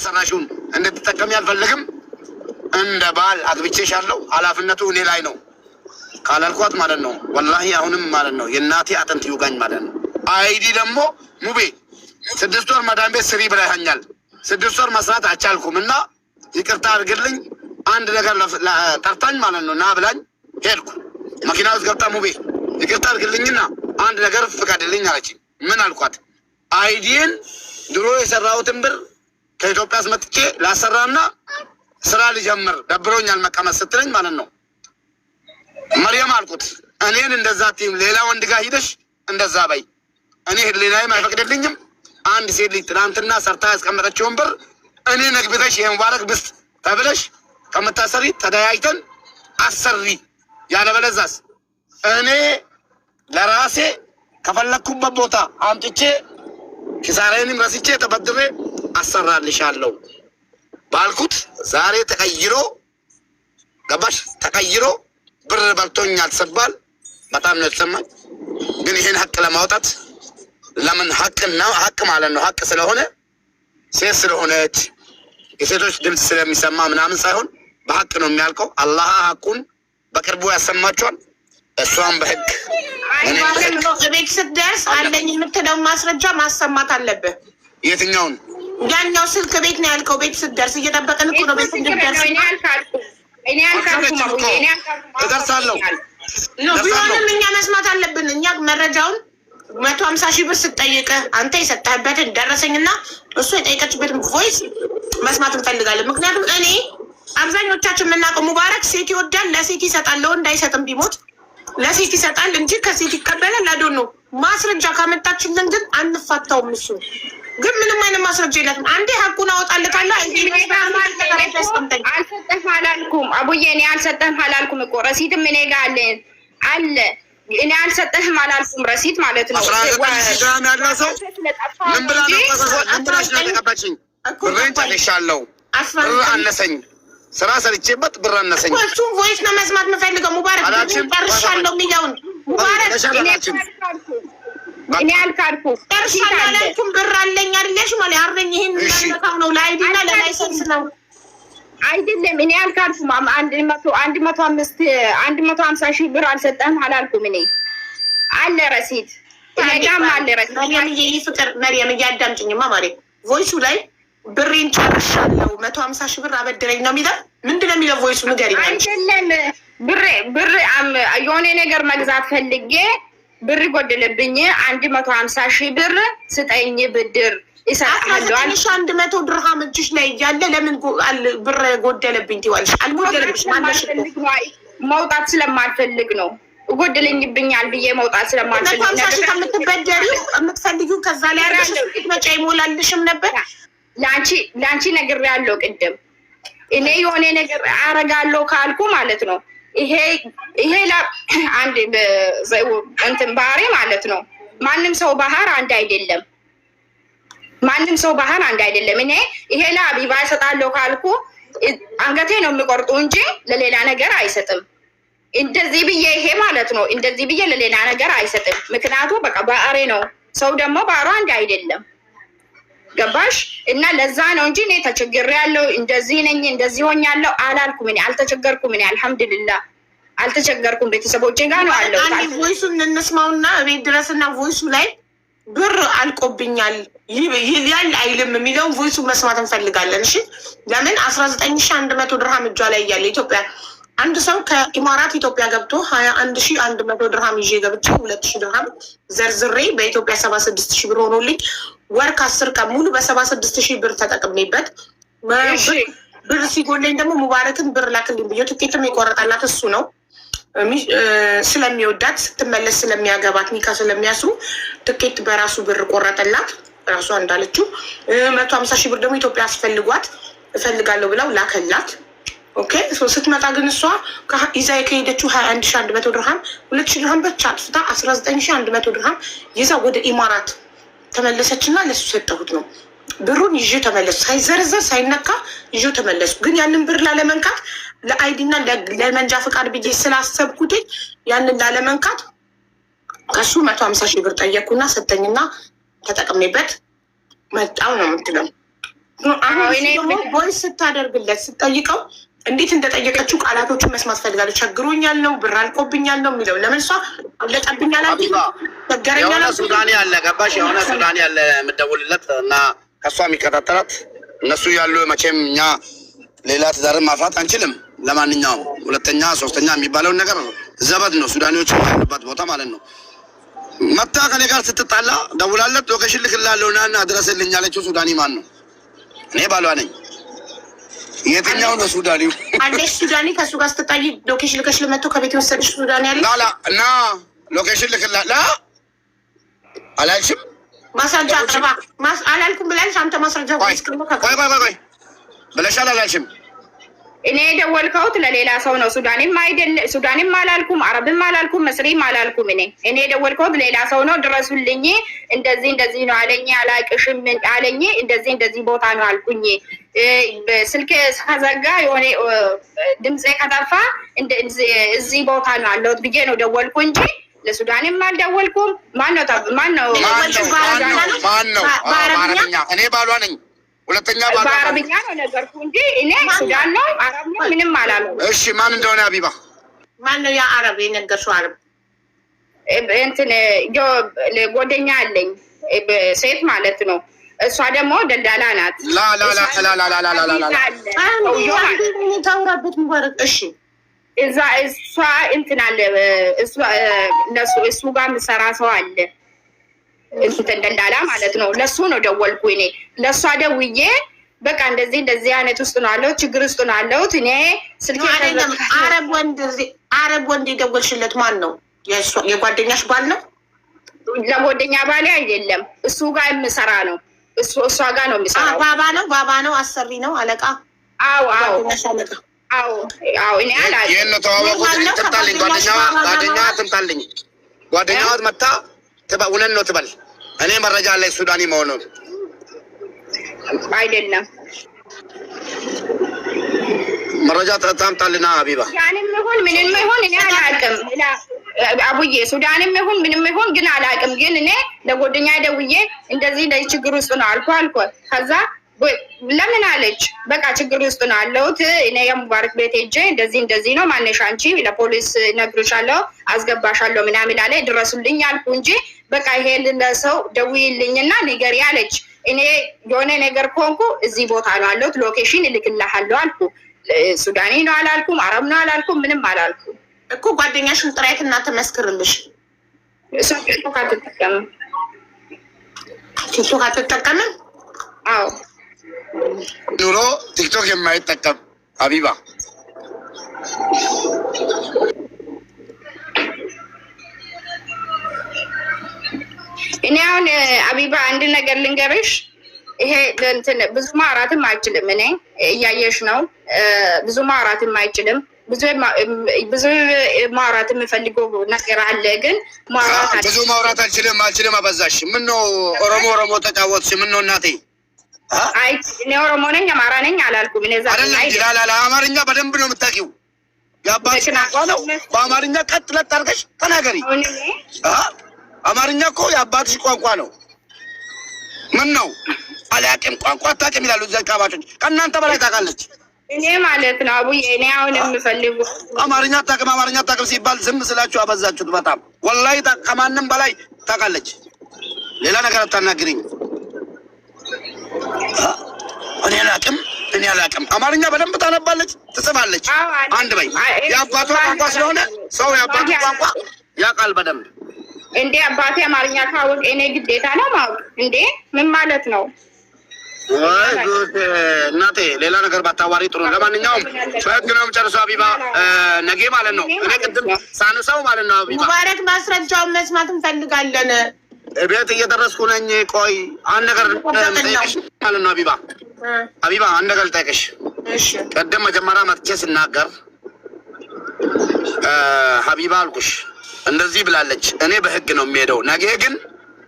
የሰራሽውን እንድትጠቀሚ አልፈልግም። እንደ ባል አግብቼሻለሁ፣ ኃላፊነቱ እኔ ላይ ነው ካላልኳት ማለት ነው፣ ወላሂ አሁንም ማለት ነው የእናቴ አጥንት ይውጋኝ ማለት ነው። ID ደግሞ ሙቤ 6 ወር መዳን ቤት ስሪ ብለኸኛል። 6 ወር መስራት አልቻልኩም እና ይቅርታ አድርግልኝ። አንድ ነገር ጠርታኝ ማለት ነው ና ብላኝ ሄድኩ። መኪና ውስጥ ገብታ ሙቤ ይቅርታ አድርግልኝና አንድ ነገር ፍቀድልኝ አለችኝ። ምን አልኳት? ID ን ድሮ የሰራሁትን ብር ከኢትዮጵያ አስመጥቼ ላሰራና ስራ ልጀምር ደብሮኛል መቀመጥ ስትለኝ ማለት ነው መርየም አልኩት፣ እኔን እንደዛ ቲም ሌላ ወንድ ጋር ሂደሽ እንደዛ በይ፣ እኔ ህሊናዬም አይፈቅድልኝም። አንድ ሴት ልጅ ትናንትና ሰርታ ያስቀመጠችውን ብር እኔ ነግብተሽ የሙባረክ ብስት ተብለሽ ከምታሰሪ ተደያይተን አሰሪ፣ ያለበለዛስ እኔ ለራሴ ከፈለግኩበት ቦታ አምጥቼ ኪሳራዬንም ረስቼ ተበድሬ አሰራልሻለሁ ባልኩት ዛሬ ተቀይሮ ገባሽ? ተቀይሮ ብር በልቶኛል ስባል በጣም ነው የተሰማኝ። ግን ይሄን ሀቅ ለማውጣት ለምን ሀቅና ሀቅ ማለት ነው ሀቅ ስለሆነ ሴት ስለሆነች የሴቶች ድምፅ ስለሚሰማ ምናምን ሳይሆን በሀቅ ነው የሚያልቀው። አላህ ሀቁን በቅርቡ ያሰማቸዋል። እሷም በህግ እኔም በህግ። ቤት ስትደርስ አለኝ የምትለው ማስረጃ ማሰማት አለብህ። የትኛውን? ያኛው ስልክ ቤት ነው ያልከው። ቤት ስትደርስ እየጠበቅን እኮ ነው። ቤት እንድትደርስ እኔ አልካልኩም፣ እኔ አልካልኩም፣ አቡዬ እኔ አልካልኩም። እደርሳለሁ። No፣ ቢሆንም እኛ መስማት አለብን። እኛ መረጃውን 150,000 ብር ስትጠይቅ አንተ የሰጠህበትን ደረሰኝና እሱ የጠየቀችበትን voice መስማት እንፈልጋለን። ምክንያቱም እኔ አብዛኞቻችን የምናውቀው ሙባረክ ሴት ይወዳል፣ ለሴት ይሰጣል፣ ለወንድ አይሰጥም። ቢሞት ለሴት ይሰጣል እንጂ ከሴት ይቀበላል። አዶ ነው ማስረጃ ካመጣችልን ግን አንፋታውም። እሱ ግን ምንም አይነት ማስረጃ የላትም። አንዴ ሀቁን አወጣለታለሁ። አልሰጠህም አላልኩም አቡዬ፣ እኔ አልሰጠህም አላልኩም እኮ receipt ም እኔ ጋር አለ አለ። እኔ አልሰጠህም አላልኩም፣ receipt ማለት ነው። 19,000 ድርሃም ያለው ሰው ምን ብላ ነው ምን ብላሽ ነው የተቀበልሽኝ? ብሬን ጨርሻለሁ፣ ብር አነሰኝ፣ ስራ ሰርቼበት ብር አነሰኝ። እሱን voice ነው መስማት የምፈልገው። ሙባረክ አላልሽም? ጨርሻለሁ የሚለውን ሙባረክ አላልሽም? እኔ አልካድኩም። ጨርሻለሁ አላልኩም። ብር አለኝ አይደለሽ ማለት አለኝ። ይሄን እንዳልመታው ነው ለ ID እና ለ license ነው። አይደለም፣ እኔ አልካድኩም። አንድ መቶ 105 150,000 ብር አልሰጠህም አላልኩም። እኔ አለ receipt፣ እኔ ጋርም አለ receipt። መርያም የኔ ፍቅር መርያም እያዳምጭኝማ ማለት voice ኡ ላይ ብሬን ጨርሻለሁ 150,000 ብር አበድረኝ ነው የሚለው። ምንድን ነው የሚለው voice ኡ? ንገሪኝ አንቺ። አይደለም፣ ብር የሆነ ነገር መግዛት ፈልጌ ብር ጎደለብኝ፣ 150,000 ብር ስጠኝ ብድር አስራ እሰጥሃለሁ። ዘጠኝ ሺህ አንድ መቶ ድርሃም እጅሽ ላይ እያለ ለምን ብር ጎደለብኝ ትይዋለሽ? አልጎደለብሽም አለሽ እኮ። መውጣት ስለማልፈልግ ነው። ጎደለኝብኛል ብዬ መውጣት መቶ ስለማልፈልግ ሀምሳ ሺህ ከምትበደሪው የምትፈልጊው ከዛ ላይ አድርገሽ መጫ ይሞላልሽም ነበር። ለአንቺ ነግሬያለሁ ቅድም። እኔ የሆነ ነገር አረጋለሁ ካልኩ ማለት ነው ይሄ አንድ እንትን ባህሪ ማለት ነው። ማንም ሰው ባህር አንድ አይደለም። ማንም ሰው ባህር አንድ አይደለም። እኔ ይሄ ለአቢባ እሰጣለሁ ካልኩ አንገቴ ነው የሚቆርጡ እንጂ ለሌላ ነገር አይሰጥም። እንደዚህ ብዬ ይሄ ማለት ነው እንደዚህ ብዬ ለሌላ ነገር አይሰጥም። ምክንያቱ በቃ ባህሬ ነው። ሰው ደግሞ ባህሩ አንድ አይደለም። ገባሽ? እና ለዛ ነው እንጂ እኔ ተቸግሬያለሁ፣ እንደዚህ ነኝ፣ እንደዚህ ሆኛለሁ አላልኩም። እኔ አልተቸገርኩም። እኔ አልሐምዱሊላህ አልተቸገርኩም። ቤተሰቦቼ ጋር ነው አለው። አንዴ voice ኡን እንስማውና እቤት ድረስና voice ኡ ላይ ብር አልቆብኛል ይላል አይልም የሚለውን voice ኡን መስማት እንፈልጋለን። እሺ ለምን 19,100 ድርሃም እጇ ላይ እያለ ኢትዮጵያ አንድ ሰው ከኢማራት ኢትዮጵያ ገብቶ 21,100 ድርሃም ይዤ ገብቼ 2,000 ድርሃም ዘርዝሬ በኢትዮጵያ 76,000 ብር ሆኖልኝ ወር ከ10 ቀን ሙሉ በ76,000 ብር ተጠቅሜበት ብር ሲጎለኝ ደግሞ ሙባረክን ብር ላክልኝ ብዬ ትኬትም የቆረጠላት እሱ ነው። ስለሚወዳት ስትመለስ ስለሚያገባት ኒካ ስለሚያስሩ ትኬት በራሱ ብር ቆረጠላት። ራሷ እንዳለችው 150,000 ብር ደግሞ ኢትዮጵያ አስፈልጓት እፈልጋለሁ ብለው ላከላት። Okay፣ ስትመጣ ግን እሷ ይዛ ከሄደችው 21,100 ድርሃም 2,000 ድርሃም ብቻ አጥፍታ 19,100 ድርሃም ይዛ ወደ ኢማራት ተመለሰችና ለሱ ሰጠሁት ነው ብሩን ይዤ ተመለሱ። ሳይዘረዘር ሳይነካ ይዤ ተመለሱ። ግን ያንን ብር ላለመንካት ለ ID እና ለመንጃ ፈቃድ ብዬ ስላሰብኩትኝ ያንን ላለመንካት ከሱ 150,000 ብር ጠየቅኩና ሰጠኝና ተጠቅሜበት መጣው ነው የምትለው። አሁን ደግሞ voice ስታደርግለት ስትጠይቀው እንዴት እንደጠየቀችው ቃላቶችን መስማት ፈልጋለሁ። ቸግሮኛል ነው፣ ብር አልቆብኛል ነው የሚለው። ለምን እሷ አለቀብኛል ቸገረኛል። የሆነ ሱዳኒ አለ፣ ገባሽ? የሆነ ሱዳኒ አለ የምደውልለት እና ከእሷ የሚከታተላት እነሱ ያሉ መቼም እኛ ሌላ ትዳርን ማፍራት አንችልም። ለማንኛውም ሁለተኛ ሶስተኛ የሚባለውን ነገር ዘበት ነው። ሱዳኒዎች ያሉበት ቦታ ማለት ነው። መታ ከኔ ጋር ስትጣላ ደውላለት location ልክላለሁ ና ድረስልኝ ያለችው ሱዳኒ ማን ነው? እኔ ባሏ ነኝ። የትኛው ነው ሱዳኒው? አለሽ ሱዳኒ ከእሱ ጋር ስትጣይ location ልከሽ ልመቶ ከቤት የወሰድሽ ሱዳኒ አለ ላላ እና location ልክላ ላ አላልሽም? ማስረጃ አቅርባ አላልኩም ብላለች። አንተ ማስረጃ ቆይ ቆይ ቆይ ቆይ ብለሻል አላልሽም? እኔ የደወልከውት ለሌላ ሰው ነው። ሱዳንም አይደለ፣ ሱዳንም አላልኩም፣ አረብም አላልኩም፣ መስሪም አላልኩም። እኔ የደወልከውት ሌላ ሰው ነው። ድረሱልኝ፣ እንደዚህ እንደዚህ ነው አለኝ፣ አላቅሽም አለኝ፣ እንደዚህ እንደዚህ ቦታ ነው አልኩኝ። ስልክ ከዘጋ የሆነ ድምፄ ከጠፋ እዚህ ቦታ ነው አለሁት ብዬ ነው ደወልኩ እንጂ ለሱዳንም አልደወልኩም። ማነው ማነው ማነው? በአረብኛ እኔ ባሏ ነኝ። ሁለተኛ በአረብኛ ነው ነገርኩ እንጂ እኔ ሱዳን ነው አረብ ነው ምንም አላልኩም። እሺ ማን እንደሆነ አቢባ ማን ነው ያ አረብ የነገርሽው? አረብ እንትን ጓደኛ አለኝ ሴት ማለት ነው። እሷ ደግሞ ደልዳላ ናት። ታውራበት ሙባረክ። እሺ እዛ እሷ እንትን አለ እሱ ጋር የምሰራ ሰው አለ እንትን ደላላ ማለት ነው። ለሱ ነው ደወልኩ እኔ ለእሷ ደውዬ በቃ እንደዚህ እንደዚህ አይነት ውስጥ ነው አለሁት፣ ችግር ውስጥ ነው አለሁት። እኔ ስልኬ አረብ ወንድ አረብ ወንድ የደወልሽለት ማን ነው? የጓደኛሽ ባል ነው? ለጓደኛ ባሌ አይደለም፣ እሱ ጋር የምሰራ ነው። እሷ ጋር ነው የሚሰራው። ባባ ነው ባባ ነው፣ አሰሪ ነው፣ አለቃ። አዎ አዎ አዎ አዎ። እኔ አላውቅም። ይህን ነው ተዋወቁት። ትምጣልኝ፣ ጓደኛዋ ጓደኛዋ ትምጣልኝ፣ ጓደኛዋ መታ እውነት ነው ትበል። እኔ መረጃ አለኝ ሱዳኒ መሆኑን። አይደለም መረጃ ታምጣልና ሀቢባ። ሱዳንም ይሁን ምንም ይሁን እኔ አላውቅም አቡዬ፣ ሱዳንም ይሁን ምንም ይሁን ግን አላውቅም። ግን እኔ ለጓደኛ ደውዬ እንደዚህ እንደዚህ ችግር ውስጥ ነው አልኩ አልኩ። ከዛ ለምን አለች፣ በቃ ችግር ውስጥ ነው አለሁት። እኔ የሙባረክ ቤት ሄጄ እንደዚህ እንደዚህ ነው ማነሽ አንቺ ለፖሊስ እነግርሻለሁ አስገባሻለሁ ምናምን አለ። ድረሱልኝ አልኩ እንጂ በቃ ይሄ ለሰው ደውይልኝና ንገሪ አለች። እኔ የሆነ ነገር ከሆንኩ እዚህ ቦታ ነው አለሁት፣ location እልክልሃለሁ አልኩ። ሱዳኒ ነው አላልኩም፣ አረብ ነው አላልኩም፣ ምንም አላልኩም እኮ። ጓደኛሽን ጥሪያት እና ትመስክርልሽ። እሷ ቲክቶክ አትጠቀምም። ቲክቶክ አትጠቀምም? አዎ ኑሮ ቲክቶክ የማይጠቀም ሀቢባ እኔ አሁን አቢባ አንድ ነገር ልንገርሽ። ይሄ እንትን ብዙ ማውራትም አይችልም። እኔ እያየሽ ነው። ብዙ ማውራትም አይችልም። ብዙ ማውራት የምፈልገው ነገር አለ፣ ግን ማውራት ብዙ ማውራት አልችልም አልችልም። አበዛሽ። ምነው ኦሮሞ ኦሮሞ ተጫወትሽ? ምነው እናቴ? አይ እኔ ኦሮሞ ነኝ አማራ ነኝ አላልኩም። እኔ ዛ አይደለም ላላ አማርኛ በደንብ ነው የምታውቂው። የአባትሽ ቋንቋ ነው። በአማርኛ ቀጥ ለጥ አድርገሽ ተናገሪ። አማርኛ እኮ የአባትሽ ቋንቋ ነው። ምን ነው አላውቅም ቋንቋ አታውቅም ይላሉ እዚያ አካባቢዎች። ከእናንተ በላይ ታውቃለች። እኔ ማለት ነው አቡዬ፣ እኔ አሁን የምፈልገው አማርኛ አታውቅም አማርኛ አታውቅም ሲባል ዝም ስላችሁ አበዛችሁት በጣም ወላሂ። ከማንም በላይ ታውቃለች። ሌላ ነገር አታናግሪኝ። እኔ አላውቅም እኔ አላውቅም። አማርኛ በደንብ ታነባለች፣ ትጽፋለች። አንድ በይ። የአባቷ ቋንቋ ስለሆነ ሰው የአባቱ ቋንቋ ያውቃል በደንብ። እንዴ አባቴ አማርኛ ካወቅ እኔ ግዴታ ነው ማወቅ እንዴ? ምን ማለት ነው? ወይ ጉድ! እናቴ ሌላ ነገር ባታዋሪ ጥሩ ነው። ለማንኛውም በህግ ነው የምጨርሰው ሀቢባ፣ ነገ ማለት ነው። እኔ ቅድም ሳነሳው ማለት ነው ሀቢባ ሙባረክ፣ ማስረጃውን መስማት እንፈልጋለን። ቤት እየደረስኩ ነኝ። ቆይ አንድ ነገር ልጠይቅሽ ማለት ነው ሀቢባ፣ ሀቢባ አንድ ነገር ልጠይቅሽ። ቅድም መጀመሪያ መጥቼ ስናገር ሀቢባ አልኩሽ እንደዚህ ብላለች፣ እኔ በህግ ነው የሚሄደው። ነገ ግን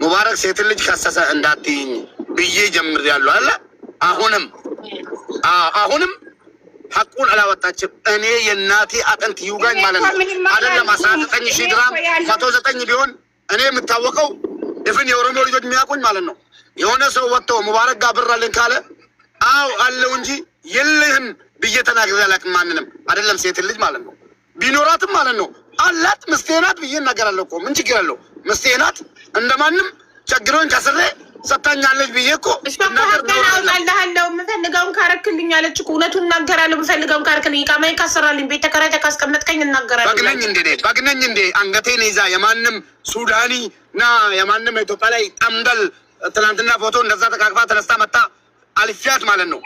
ሙባረክ ሴትን ልጅ ከሰሰ እንዳትይኝ ብዬ ጀምሬያለሁ አለ። አሁንም አሁንም ሐቁን አላወጣችም። እኔ የእናቴ አጥንት ይውጋኝ ማለት ነው አይደለም። 19,000 ድራም 109 ቢሆን እኔ የምታወቀው ድፍን የኦሮሞ ልጆች የሚያውቁኝ ማለት ነው። የሆነ ሰው ወጥቶ ሙባረክ ጋር ብር አለኝ ካለ አው አለው እንጂ የለህም ብዬ ተናግሬ አላውቅም። ማንንም አይደለም ሴት ልጅ ማለት ነው፣ ቢኖራትም ማለት ነው አላት፣ ምስቴ ናት ብዬ እናገራለሁ እኮ። ምን ችግር አለው? ምስቴ ናት፣ እንደማንም ቸግሮኝ ከስሬ ሰጥታኛለች ብዬ እኮ እሷ እኮ ሀገር አውጣልሃለሁ የምፈልገውን ካረክልኝ አለች እኮ። እውነቱን እናገራለሁ፣ የምፈልገውን ካረክልኝ፣ ኢቃማዬን ካሰራልኝ፣ ቤት ተከራይተህ ካስቀመጥከኝ እናገራለሁ። በግነኝ እንዴ፣ በግነኝ እንዴ፣ አንገቴን ይዛ የማንም ሱዳኒ ና የማንም ኢትዮጵያ ላይ ጠምደል ትናንትና ፎቶ እንደዛ ተቃቅፋ ተነስታ መጣ አልፊያት ማለት ነው።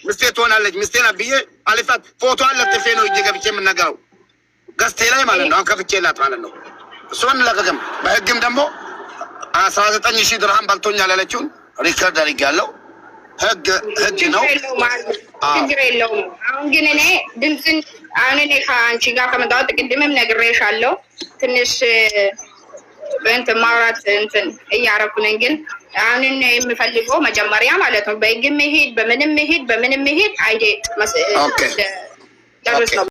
ምስቴ ትሆናለች፣ ምስቴ ናት ብዬ አልፊያት ፎቶ ለጥፌ ነው እጄ ገብቼ የምናገረው ገዝቴ ላይ ማለት ነው። አሁን ከፍቼላት ማለት ነው። እሱን ለቀቅም በህግም ደግሞ 19,000 ድርሃም በልቶኛል ያለችውን record አድርጌያለሁ። ህግ ህግ ነው፣ ችግር የለውም። አሁን ግን እኔ ድምፅን አሁን እኔ ከአንቺ ጋር ከመጣሁት ቅድምም ነግሬሻለሁ። ትንሽ እንትን ማውራት እንትን እያረኩ ነኝ። ግን አሁን እኔ የምፈልገው መጀመሪያ ማለት ነው በህግም መሄድ በምንም መሄድ በምንም መሄድ አይዴ ደርስ ነው።